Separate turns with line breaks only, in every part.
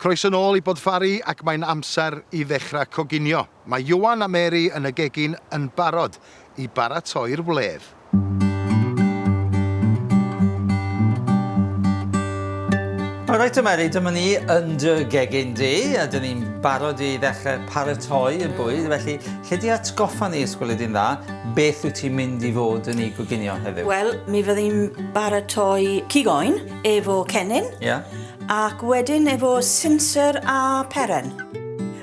Croeso nôl i Bodfari ac mae'n amser i ddechrau coginio. Mae Ioan a Mary yn y gegin yn barod i baratoi'r wledd.
Reit te Mary, dyma ni yn dy gegin di, a dyn ni'n barod i ddechrau paratoi y bwyd, felly lle di atgoffa ni, os gweli di'n dda, beth wyt ti'n mynd i fod yn ei goginio heddiw?
Wel, mi fyddi'n baratoi cig oen efo cennin.
Ie.
Ac wedyn efo sinsir a peren.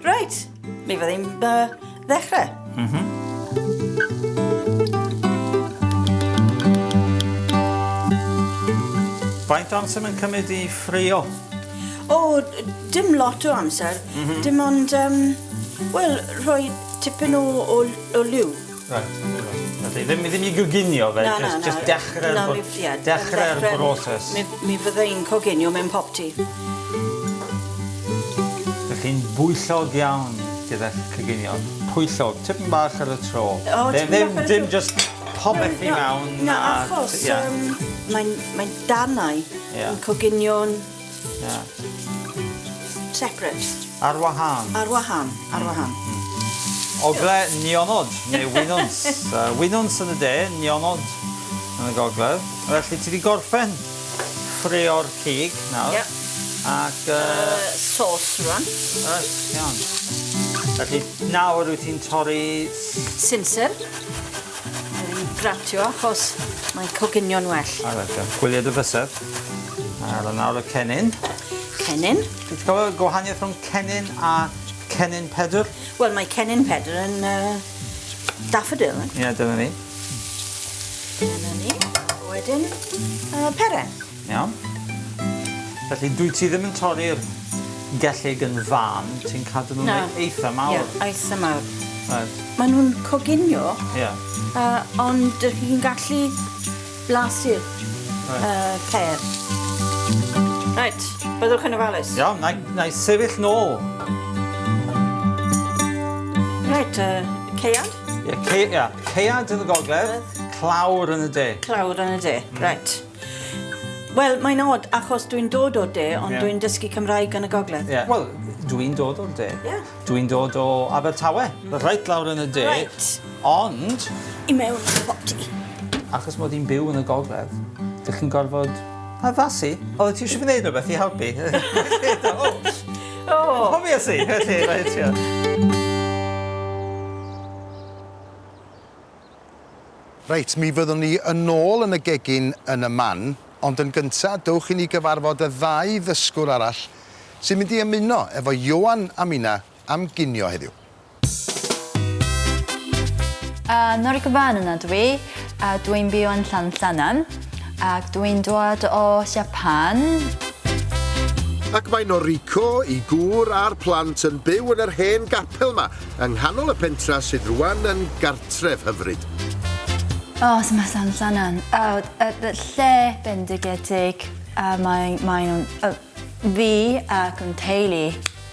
Reit, mi fyddi'n uh, ddechrau.
Mm -hmm. Faint o amser mae'n cymryd i ffrio?
O, dim lot o amser. Mm -hmm. Dim ond, um, wel, rhoi tipyn o, o, o liw.
Reit. Felly ddim ddim i goginio fe,
Na, na,
jyst
na.
jyst dechre'r
Na,
bro-
mi ie.
dechre'r
ddechre-
broses.
Mi mi fydda i'n coginio mewn popty.
Dych chi'n bwyllog iawn gyda'ch coginio. Pwyllog, tipyn bach ar y tro.
O,
Ddim
tipyn
ddim
bach ar y
dim
tro.
jyst popeth i
Na,
mewn
Na,
a
achos
ie.
yym mae'n mae'n darnau
Ie.
yn coginio'n
Ie.
separate.
Ar wahân.
Ar wahân, ar wahân.
Ogle nionod, neu winwns. uh, winwns yn y de, nionod yn y gogledd. Felly ti wedi gorffen ffrio'r cig nawr.
Yep.
Ac... Uh,
uh, sauce rwan.
Reit, iawn. Felly nawr wyt ti'n torri...
Sinsir. Mae'n gratio achos mae'n coginio'n well.
A reit, gwyliau dy fysedd. A nawr y cennin.
Cennin.
Ti'n cofio gwahaniaeth rhwng cennin a cennin pedr?
Wel, mae cennin pedr yn uh, daffodil.
Ie, yeah, dyna ni.
Dyna ni. Wedyn, uh, peren.
Iawn. Felly, dwi ti ddim yn torri'r gellyg yn fan, ti'n cadw nhw'n eitha mawr.
Ie, yeah, eitha mawr.
Right.
Maen nhw'n coginio,
yeah.
uh, ond dych chi'n gallu Blasu'r
Reit.
uh, cer. Reit, byddwch yn ofalus.
Iawn, na, na i sefyll nôl.
Reit, uh, ceiad?
Ie, yeah, ce, yeah, ceiad yn y gogledd, clawr yn y de.
Clawr yn y de, mm. reit. Wel, mae'n od, achos dwi'n dod o'r de, ond
Ie.
dwi'n dysgu Cymraeg yn y gogledd.
Yeah. Wel, dwi'n dod o'r de.
Ie.
Dwi'n dod o Abertawe, reit lawr yn y de.
Reit.
Ond...
I mewn i'r popty.
Achos mod i'n byw yn y gogledd, dych chi'n gorfod addasu. Oeddet ti eisiau fi wneud rhywbeth i helpu? o!
O!
Obviously! Felly, reit, ie.
Reit, mi fyddwn ni yn ôl yn y gegin yn y man, ond yn gynta, dowch i ni gyfarfod y ddau ddysgwr arall sy'n mynd i ymuno efo Ioan a Mina am ginio heddiw.
Uh, Noriko Banana dwi, a dwi'n byw yn Llanllannan, ac dwi'n dod o Japan.
Ac mae Noriko, i gŵr a'r plant yn byw yn yr hen gapel 'ma, yng nghanol y pentra sydd rwan yn gartref hyfryd.
O, oh, so mae Llanllannan, oh, y, y lle bendigedig, a mae, mae nhw'n, uh, fi ac yn teulu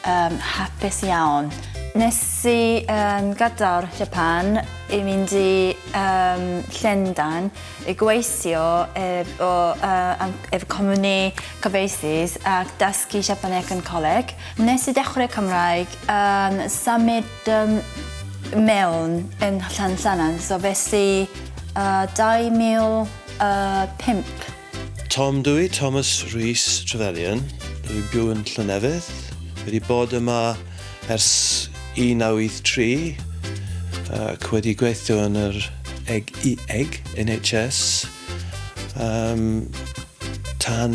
um, hapus iawn. Nes i um, gadael Japan i mynd i um, Llundain i gweithio efo, uh, efo cwmni cyfieithydd ac dysgu Japaneg yn coleg. Nes i dechrau Cymraeg um, symud um, mewn yn Llansannan, so felly uh, 2005.
Tom dw i, Thomas Rhys Trevelyan. Dw i'n byw yn Llynefydd. Wedi bod yma ers 1983 ac wedi gweithio yn yr eg, eg, NHS um, tan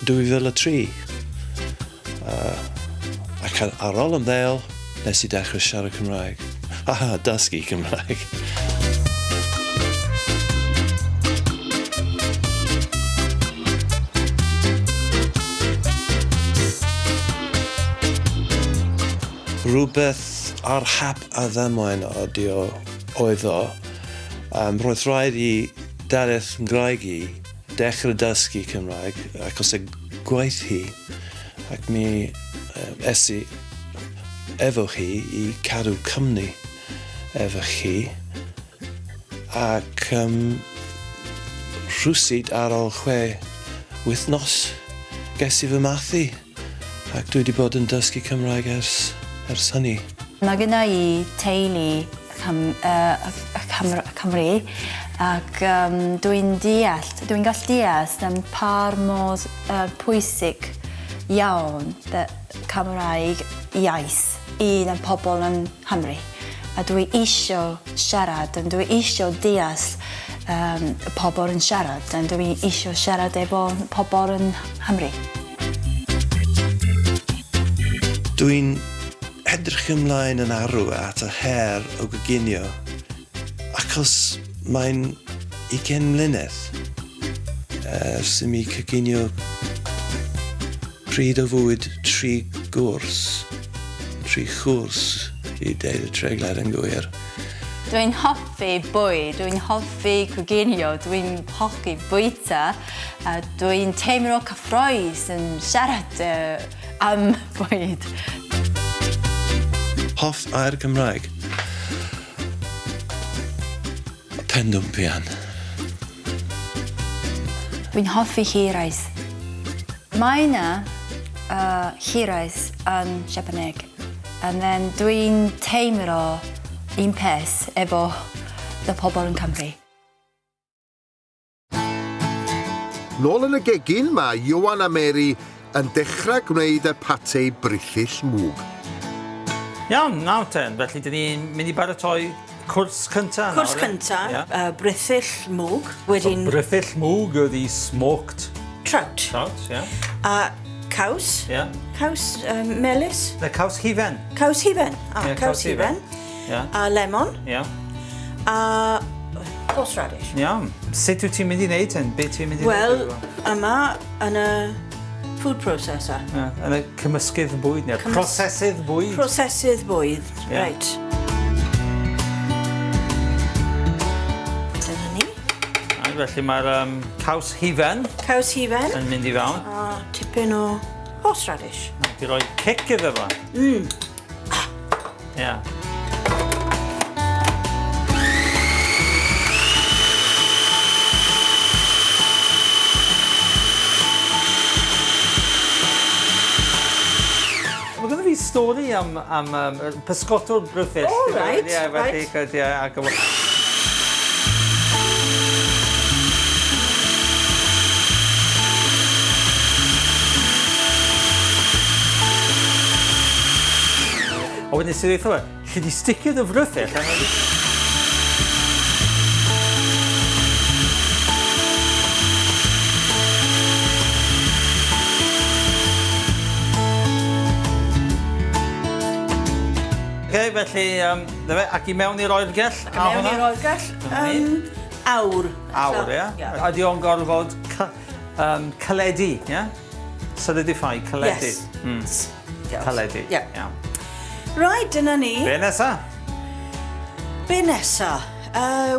2003. Uh, ac ar ôl ymddeol, nes i dechrau siarad Cymraeg. A dysgu Cymraeg. Rhywbeth ar hap a ddamwain ydi o, oedd o. Um, roedd rhaid i Delyth ngwraig i dechrau dysgu Cymraeg achos y gwaith hi ac mi es i efo chi i cadw cwmni efo chi ac um, rhywsut ar ôl chwe wythnos ges i fy mathu Ac dwi wedi bod yn dysgu Cymraeg ers, ers hynny.
Mae genna i teulu Cym, uh, Cymru, Cymru ac um, dwi'n deall, dwi'n gallu deall am par mor uh, pwysig iawn y Cymraeg iaith i y pobl yn Nghymru. A dwi isio siarad, a dwi isio deall um, y pobl yn siarad, a dwi isio siarad efo pobl yn Nghymru.
Dwi'n edrych ymlaen yn arw at y her o goginio achos mae'n 20 mlynedd ers i mi coginio pryd o fwyd tri gwrs, tri chwrs i deud y treiglad yn gywir.
Dwi'n hoffi bwyd, dwi'n hoffi coginio, dwi'n hoffi bwyta, a dwi'n teimlo cyffrous yn siarad am bwyd.
Hoff air Cymraeg? Pendwmpian.
Dwi'n hoffi hiraeth. Mae yna hiraeth yn Japaneg. And then dwi'n teimlo un peth efo y pobl yn Cymru.
Nôl yn y gegin, mae Iwan a Mary yn dechrau gwneud y pate brithyll mwg.
Iawn, nawr ten, felly dyn ni'n mynd i baratoi cwrs cynta nawr.
Cwrs cynta,
yeah.
Brithyll mwg. Wedyn...
So, brithyll mwg ydi smoked...
Trout.
Trout, ie. Yeah.
A caws.
Ie. Yeah.
Caws melys.
Na, caws hufen.
Caws hufen. Ah,
yeah,
caws hufen.
Yeah.
A lemon.
Ie. Yeah.
A horseradish.
Iawn. Sut wyt ti'n mynd i wneud hyn? Be ti'n mynd i
Wel,
wneud?
yma yn y food processor.
Yeah, yn y cymysgydd bwyd neu'r prosesydd bwyd.
Prosesydd bwyd,
Ie.
reit. Dyna ni.
Right, felly mae'r caws hufen
Caws hufen.
yn mynd i fewn.
A tipyn o horseradish.
Di roi cic iddo fo. Ie. Mae gynno fi stori am, am um, pysgotwr brithyll.
O, reit,
Ie, felly,
reit.
ie, ac A wedyn nes i ddeutha fe, lle di sticio dy frithyll? A Oce, felly, na fe, ac i mewn i'r oergell.
Ac i mewn i'r oergell, awr.
Awr, ie? A di o'n gorfod caledu, ie? Solidify, caledu.
Yes.
Caledu.
Ie.
Iawn.
Right, dyna ni.
Be nesa?
Be nesa?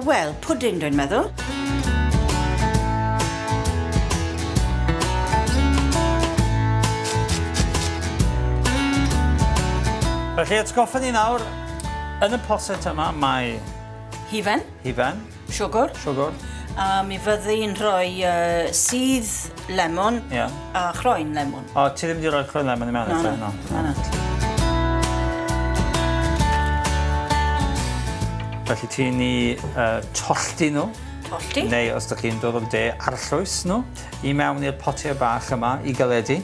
Wel, pwdin dwi'n meddwl.
Felly, atgoffa ni nawr, yn y poset yma mae
Hufen.
Hufen.
Siwgr.
Siwgr.
A mi fyddi'n rhoi sudd lemon a chroen lemon.
O, ti ddim wedi rhoi chroen lemon i mewn eto?
Na, na. Na.
Felly ti'n i tollti nhw.
Tollti.
Neu os ydych chi'n dod o'r de, arllwys nhw i mewn i'r potiau bach yma i galedu.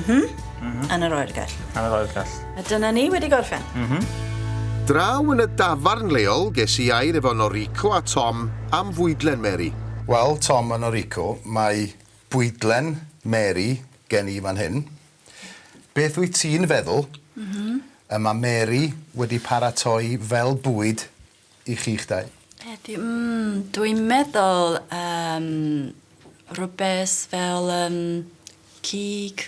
Yn yr oergell.
Yn yr oergell.
A dyna ni wedi gorffen.
Draw yn y dafarn leol, ges i air efo Noriko a Tom am fwydlen Mary. Wel, Tom a Noriko, mae bwydlen Mary gen i fan hyn. Beth wyt ti'n feddwl y mae Mary wedi paratoi fel bwyd i chi'ch dau?
Heddiw, dwi'n meddwl rhywbeth fel cig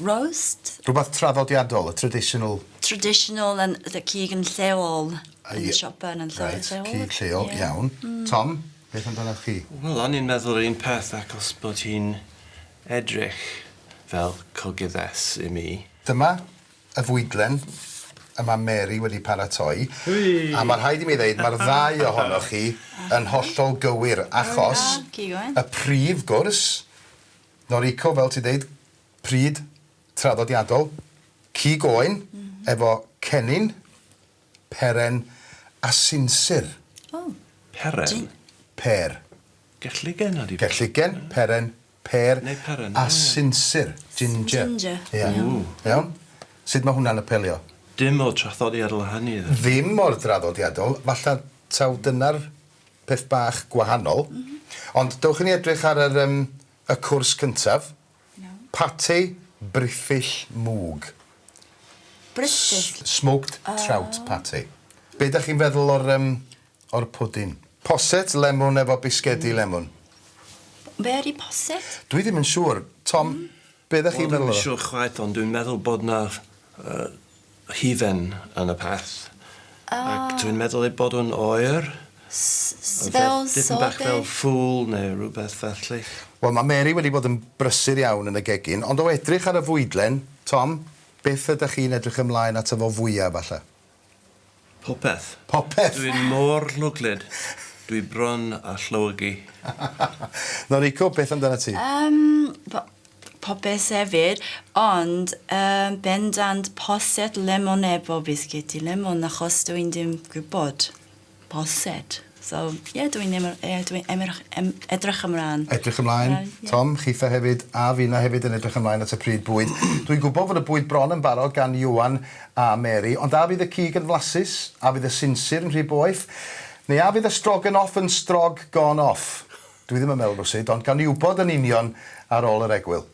roast.
Rhywbeth traddodiadol, y traditional...
Traditional and y cig yn lleol yn y siopa yn lleol.
Right, cig lleol, iawn. Tom, beth amdanoch chi?
Wel, o'n i'n meddwl yr un peth achos bod hi'n edrych fel cogyddes i mi.
Dyma y fwydlen y mae Mary wedi paratoi. A mae rhaid i mi ddeud, mae'r ddau ohonoch chi yn hollol gywir, achos
Cig oen.
y prif gwrs, Noriko, fel ti'n deud, pryd traddodiadol, cig oen efo cennin, peren a sinsir.
O.
Peren?
Pêr.
Gelligen ydi.
Gelligen, peren, pêr
Neu peren,
a
o ie.
sinsir, ginger.
Ginger.
Ie. Iawn? Sut mae hwnna'n apelio?
Dim o'r traddodiadol hynny. ddo.
Ddim mor draddodiadol, falle taw dyna'r peth bach gwahanol. Ond dewch i ni edrych ar yr, um, y cwrs cyntaf. Pate brithyll mwg.
Brithyll.
Smoked trout pate. Be ydych chi'n feddwl o'r, um, o'r pwdin? Poset lemwn efo bisgedi lemwn.
Be ydi poset?
Dwi ddim yn siŵr. Tom, be ydych chi'n
Wel,
feddwl
Dwi'm
o'r?
yn siŵr chwaith, ond dwi'n meddwl bod 'na hufen yn y peth. Ac dwi'n meddwl ei bod o'n oer.
Fel
Dipyn bach fel
sorbet?
ffwl neu rhywbeth felly.
Wel, mae Mary wedi bod yn brysur iawn yn y gegin, ond o edrych ar y fwydlen, Tom, beth ydych chi'n edrych ymlaen ato fo fwyaf, falle?
Popeth.
Popeth!
Dwi'n mor lwglyd. Dwi bron a llewygu.
Noriko, beth amdano ti?
Popeth hefyd, ond bendant poset lemon efo bisgedi lemon, achos dwi'n dim gwybod poset. So, ie, yeah, dwi'n dwi edrych ymlaen.
Edrych ymlaen,
Ie.
Tom, chitha hefyd, a fina hefyd yn edrych ymlaen at y pryd bwyd. Dwi'n gwybod fod y bwyd bron yn barod gan Iwan a Mary, ond a fydd y cig yn flasus? A fydd y sinsir yn rhy boeth? Neu a fydd y stroganoff yn strog gone off? Dwi ddim yn meddwl rwsut, ond gawn ni wybod yn union ar ôl yr egwyl.